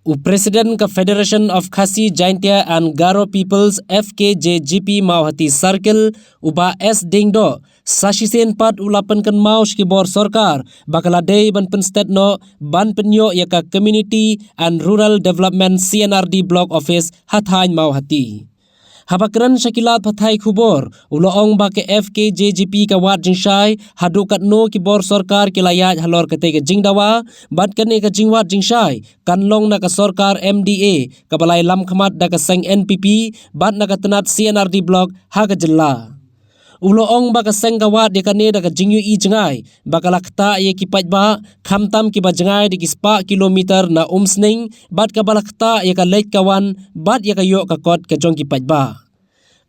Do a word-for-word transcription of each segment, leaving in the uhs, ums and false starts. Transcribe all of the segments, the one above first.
U President ka Federation of Khasi Jaintia and Garo Peoples, F K J G P, Mawhati Circle, u Bah S Diengdoh, sa shisien pat u la pynkynmaw sha ki bor sorkar ba ka la dei ban pynstet noh ban pynïoh ïa ka Community and Rural Development, C and R D, Block Office ha thaiñ Mawhati. Haba kren sha ki lad pathai khubor, u la ong ba ka F K J G P ka wad jingshai haduh katno ki bor sorkar ki la ïaid halor katei ka jingdawa, bad kane ka jingwad jingshai kan long na ka sorkar M D A kaba la ïalam khmat da ka seng N P P bad na ka tnat C and R D Block ha ka jylla. U la ong ba ka seng ka wad ïa kane da ka jingïohi jngai ba ka la ktah ïa ki paidbah, khamtam kiba jngai da ki spah kilometer na Umsning, bad kaba la ktah ïa ka leit ka wan bad ïa ka ïoh ka kot ka jong ki paidbah.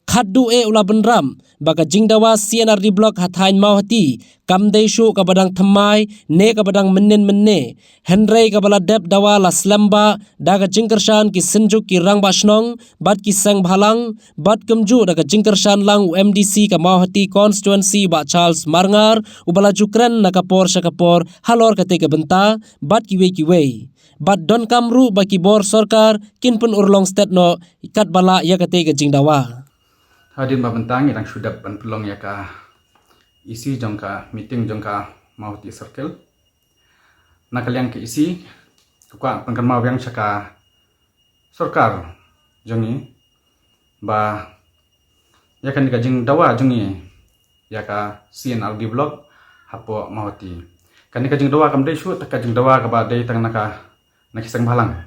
Khatduh eh u la bynrap ba ka jingdawa C and R D Block ha thaiñ Mawhati kam dei shuh kaba dang thymmai ne kaba dang mynnin mynne, hynrei kaba la dep dawa la slem bha da ka jingkyrshan ki synjuk ki rangbah shnong bad ki seng bhalang, bad kumjuh da ka jingkyrshan lang u M D C ka Mawhati Constituency, Bah Charles Marngar, uba la ju kren na ka por sha ka por halor katei ka bynta bad kiwei kiwei. Bad donkam ruh ba ki bor sorkar kin pynurlong stet noh katba lah ïa katei ka jingdawa. Hadien ba mynta ngi dang shu dep ban pynlong ïa ka E C jong ka meeting jong ka Mawhati Circle. Na ka liang ka E C, ka kwah pynkynmaw biang sha ka sorkar jong ngi ba ïa kane ka jingdawa jong ngi ïa ka C and R D Block hapoh Mawhati. Kane ka jingdawa kam dei shuh tang ka jingdawa kaba dei tang na ka, na ki seng bhalang.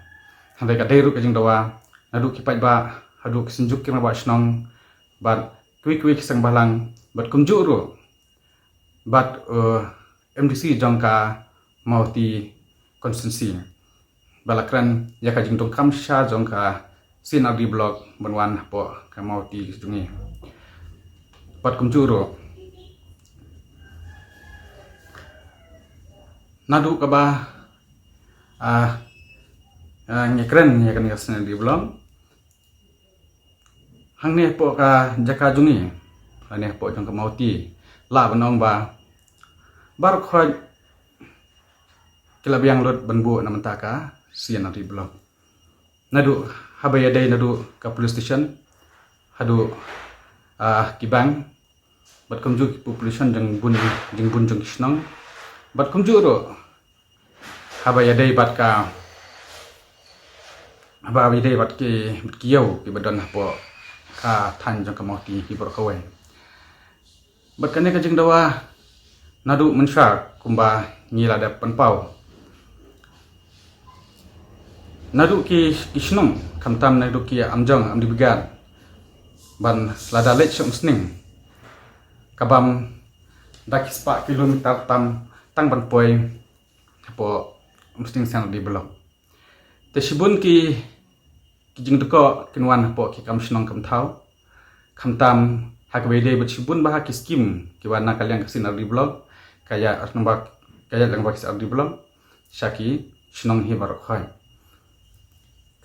Hynrei ka dei ruh ka jingdawa naduh ki paidbah haduh ki synjuk ki rangbah shnong, bad kiwei kiwei ki seng bhalang, bad kumjuh ruh bad, eh, M D C jong ka Mawhati Constituency ba la kren ïa ka jingdonkam shisha jong ka C and R D Block ban wan hapoh ka Mawhati jong ngi. Bad kumjuh ruh naduh kaba, ah, ah, ngi kren ïa kane ka C and R D Block hangne hapoh ka jaka jong ngi, hangne hapoh jong ka Mawhati, lah ban ong ba baroh khoit ki la biang lut ban buh na bynta ka C and R D Block. Naduh haba ïadei naduh ka police station haduh, ah, ki bank, bad kumjuh ki population jingbun, jingbun jong ki shnong, bad kumjuh ruh haba ïadei bad ka, haba ïadei bad ki, bad ki ïew kiba don hapoh ka thaiñ jong ka Mawhati hi baroh kawei. Bad kane ka jingdawa naduh mynshuwa kumba ngi la dep pynpaw, naduh ki, ki shnong, khamtam naduh ki Amjong, Amdih Bygad, ban lada leit sha Umsning, ka bam da ki spah kilometer tam tang ban poi hapoh Umsning C and R D Block. Te shibun ki, ki jingdukok kin wan hapoh ki kam shnong kam thaw. Khamtam ha kaba ïadei bad shibun bha ki skim kiba na ka liang ka C and R D Block, ka ïaid lyngba, ka ïaid lyngba ka C and R D Block sha ki shnong hi baroh khoit.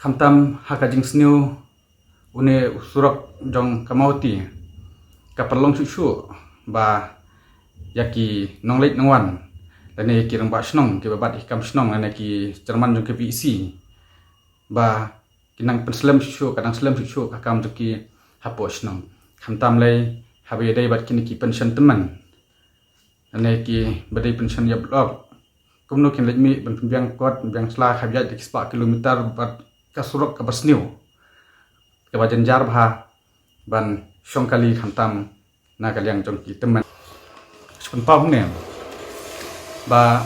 Khamtam ha ka jingsniew une u surok jong ka Mawhati, ka pynlong shuh shuh ba ïa ki nongleit nongwan lane ki rangbah shnong kiba bat ïa ki kam shnong lane ki chairman jong ka V E C, ba ki nang pynslem shuh shuh, ka nang slem shuh shuh ka kam jong ki hapoh shnong. Khamtam lei haba ïadei bad kine ki pension tymmen lane kiba dei pension ïa block, kumno kin leit mih ban pynbiang kot, pynbiang sla, haba ïaid da ki spah kilometer bad ka surok kaba sniew, kaba jynjar bha ban shong kali, khamtam na ka liang jong ki tymmen. Shu pynpaw hangne ba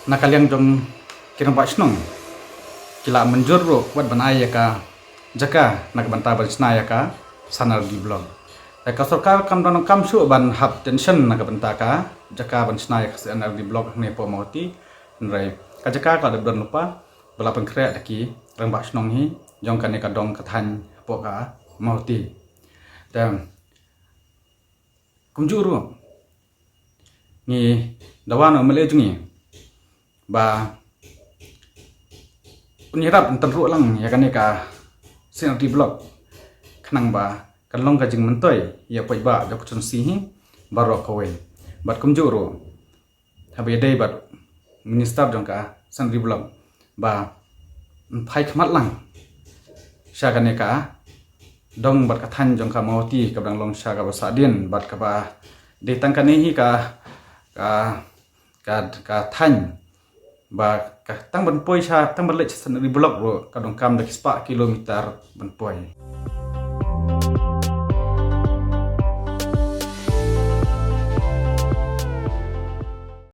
na ka liang jong ki rangbah shnong ki la mynjur ruh wat ban ai ïa ka jaka na ka bynta ban shna ïa ka C and R D Block. Te ka sorkar kam don kam shuh ban hap tension na ka bynta ka jaka ban shna ïa ka C and R D Block hangne hapoh Mawhati. Hynrei ka jaka ka la dep don lypa ba la pynkhreh da ki rangbah shnong hi jong kane ka dong ka thaiñ hapoh ka Mawhati. Te kumjuh ruh ngi dawa na u M L A jong ngi ba un ïarap, un tynruh lang ïa kane ka C and R D Block khnang ba kan long ka jingmyntoi ïa paidbah jong ka constituency hi baroh kawei. Bad kumjuh ruh haba ïadei bad minister jong ka C and R D Block ba phai khmat lang sha kane ka dong bad ka thaiñ jong ka Mawhati kaba dang long sha kaba sahdien bad kaba dei tang kane hi ka ka ka, ka thaiñ ba ka tang ban poi sha, tang ban leit sha Syntneri Block ruh ka donkam da ki spah kilometer ban poi.